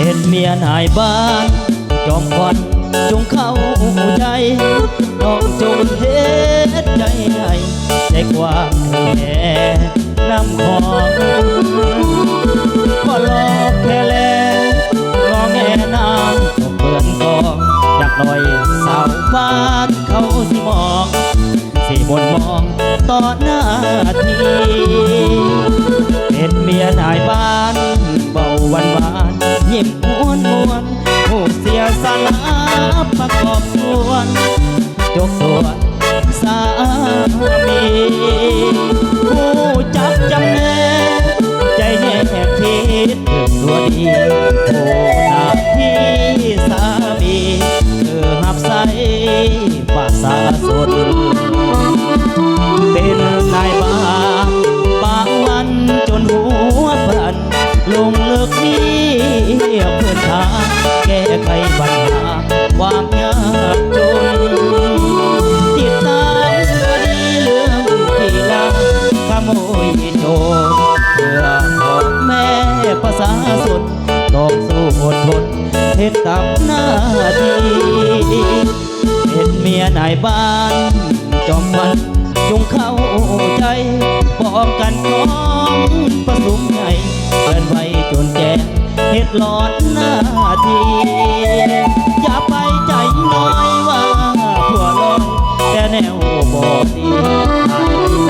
ເປັນເມຍນາຍບ້ານຈອມຂວັນ ຈົ່ງເຂົ້າໃຈ ນ້ອງຈົ່ງເຮັດໃຈໃຫ້ ໃຈກວ້າງຄືແມ່ນ້ຳຂອງ ບໍ່ລອກແຄ່ແລ ງໍແງນາງ ຕົກເປື້ອນກອງ ຈັກໜ້ອຍສາວບ້ານເຂົາຊິມອງ ຊິໝົນມອງຕໍ່ໜ້າທີ່ ເປັນເມຍນາຍບ້ານ ເວົ້າຫວານໆ ຍິ້ມມ່ວນໆ ຮູ້ເສຍສະຫຼາ ປະກອບສ່ວນ ຈົກສວນສາມີ ຮູ້ຈັກຈຳແນກ ໃຈແຍກຜິດຖືກຊົ່ວດີ ຜູ້ໜ້າທີ່ສາມີ ຄືຮັບໃຊ້ ປະຊາຊົນ ເປັນນາຍບ້ານບາງວັນຈົນຫົວພັນ ລົງເລິກວຽກພື້ນຖານ ແກ້ໄຂບັນຫາຄວາມຍາກຈົນ ຕິດຕາມຄະດີເລື່ອງທີ່ລັກຂະໂມຍໂຈນ ເພື່ອພໍ່ແມ່ປະຊາຊົນ ຕ້ອງສູ້ອົດທົນ ເຮັດຕາມໜ້າທີ່ ເປັນເມຍນາຍບ້ານຈອມຂວັນ ຈົ່ງເຂົ້າໃຈ ປ້ອງກັນກອງປະຊຸມໃຫຍ່ ເຄື່ອນໄຫວຈົນແຈ້ງ ເຮັດຫຼອດໜ້າທີ່ ຢ່າໄປໃຈນ້ອຍວ່າທົ່ວລອຍ ແຕ່ແນວບໍ່ດີ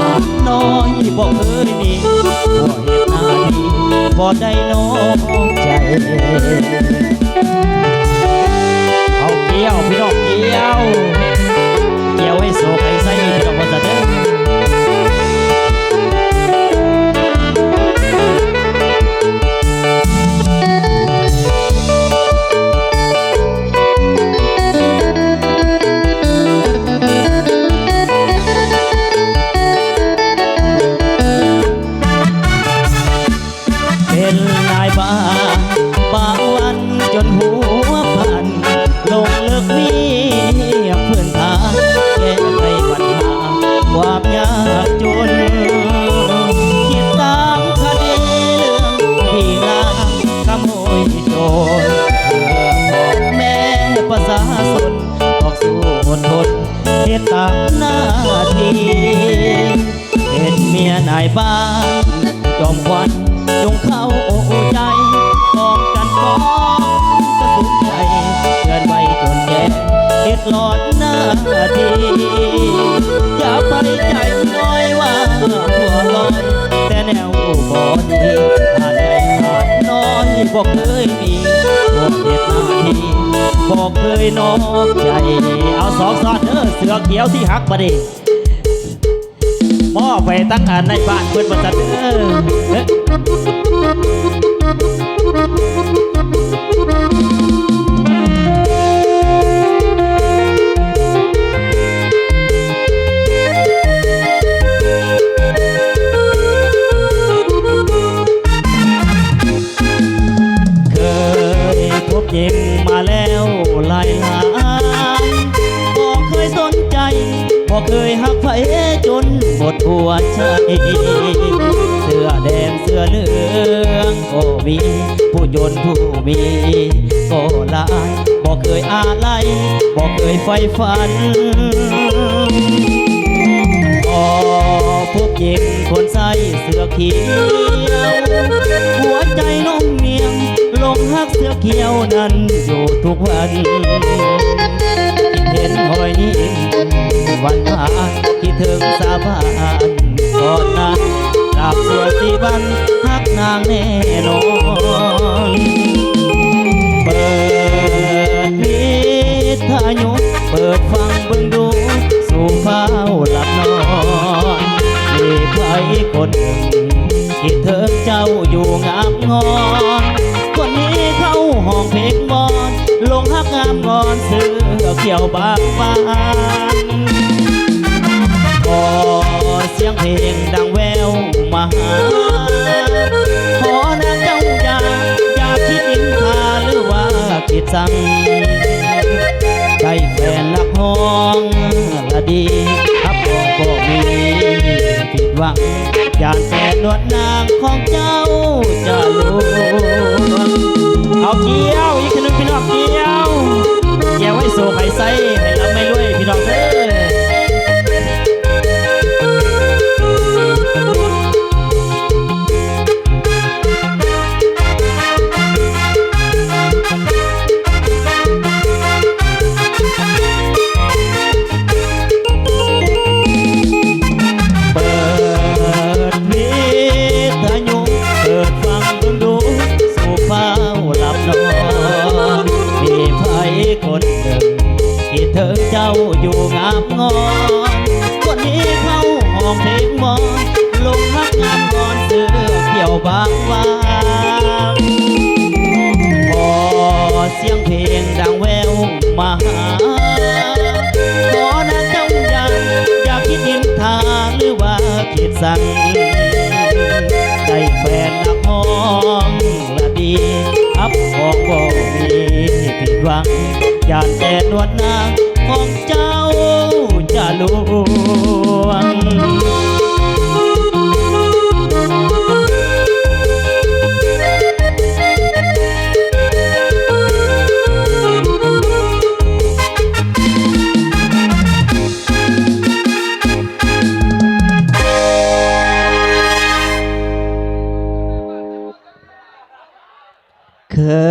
ອາຍນ້ອຍບໍ່ເຄີຍມີ ບໍ່ເຮັດໜ້າທີ່ ບໍ່ໄດ້ນອກໃຈ. ເອົາກ່ຽວ ພີ່ນ້ອງ ກ່ຽວ ກ່ຽວໃຫ້ໂຊກໃຫ້ໄຊ ພີ່ນ້ອງ ວ່າຊັ້ນເດີ. ເປັນນາຍບ້ານບາງວັນຈົນຫົວພັນ ລົງເລິກວຽກພື້ນຖານ ແກ້ໄຂບັນຫາຄວາມຍາກຈົນ ຕິດຕາມຄະດີເລື່ອງທີ່ລັກຂະໂມຍໂຈນ ເພື່ອພໍ່ແມ່ປະຊາຊົນ ຕ້ອງສູ້ອົດທົນ ເຮັດຕາມໜ້າທີ່ ເປັນເມຍນາຍບ້ານຈອມຂວັນ ຈົ່ງເຂົ້າໃຈ ປ້ອງກັນປ້ອງກະສຸນໃຈ ເຄື່ອນໄຫວຈົນແຈ້ງ ເຮັດຫຼອດໜ້າທີ່ ຢ່າໄປໃຈນ້ອຍວ່າທົ່ວລອຍ ແຕ່ແນວບໍ່ດີ ອາຍນ້ອຍບໍ່ເຄີຍມີ ບໍ່ເຮັດໜ້າທີ່ ບໍ່ເຄີຍນອກໃຈ. ເອົາສອງຊ້ອນເດີ ເສືອຂຽວທີ່ຮັກບາດນີ້ ມອບໄປທາງອັນນາຍບ້ານເພິ່ນວ່າຊັ້ນເດີ. ເຄີຍພົບຍິງມາແລ້ວຫຼາຍໆ ບໍ່ເຄີຍສົນໃຈ ບໍ່ເຄີຍຮັກໃຜຈົນໝົດຫົວໃຈ ເສື້ອແດງເສື້ອເຫຼືອງກໍມີ ຜູ້ຈົນຜູ້ມີກໍຫຼາຍ ບໍ່ເຄີຍອາໄລ ບໍ່ເຄີຍໃຝ່ຝັນ ພໍພົບຍິງຄົນໃສ່ເສື້ອຂຽວ ຫົວໃຈໜຸ່ມໜຽງ ຫຼົງຮັກເສື້ອຂຽວນັ້ນຢູ່ທຸກວັນ ຄິດເຫັນຮອຍຍິ້ມຫວານຫວານ ຄິດເຖິງສາບານຕອນນັ້ນ ຈາກຊົ່ວຊີວັນຮັກນາງແນ່ນອນ ເປີດວິທະຍຸ ເປີດຟັງເບິ່ງດູ ສູ່ຟ້າວຫຼັບນອນ ມີໃຜຄົນໜຶ່ງ ຄິດເຖິງເຈົ້າຢູ່ງາມງອນ ຄົນນີ້ເຂົາຮ້ອງເພງມ່ອນ ຫຼົງຮັກງາມງອນເສື້ອຂຽວບາງບານ ຂໍສຽງເພງດັງແວ່ວມາຫາ ຂໍນາງເຈົ້າຢ່າ ຢ່າຄິດນິນທາ ຫຼືວ່າຄິດຊັງ ໄດ້ແຟນນັກຮ້ອງລະດີ ຮັບຮອງບໍ່ມີຜິດຫວັງ ຢ້ານແຕ່ນວດນາງຂອງເຈົ້າຈະລວງ ເອົາກ່ ປາກວ່າ ຂໍສຽງເພງດັງແວ່ວມາຫາ ຂໍນາງເຈົ້າຢ່າ ຢ່າຄິດນິນທາ ຫຼືວ່າຄິດຊັງ ໄດ້ແຟນນັກຮ້ອງລະດີ ຮັບຮອງບໍ່ມີຜິດຫວັງ ຢ້ານແຕ່ນວນນາງຂອງເຈົ້າຈະລວງ.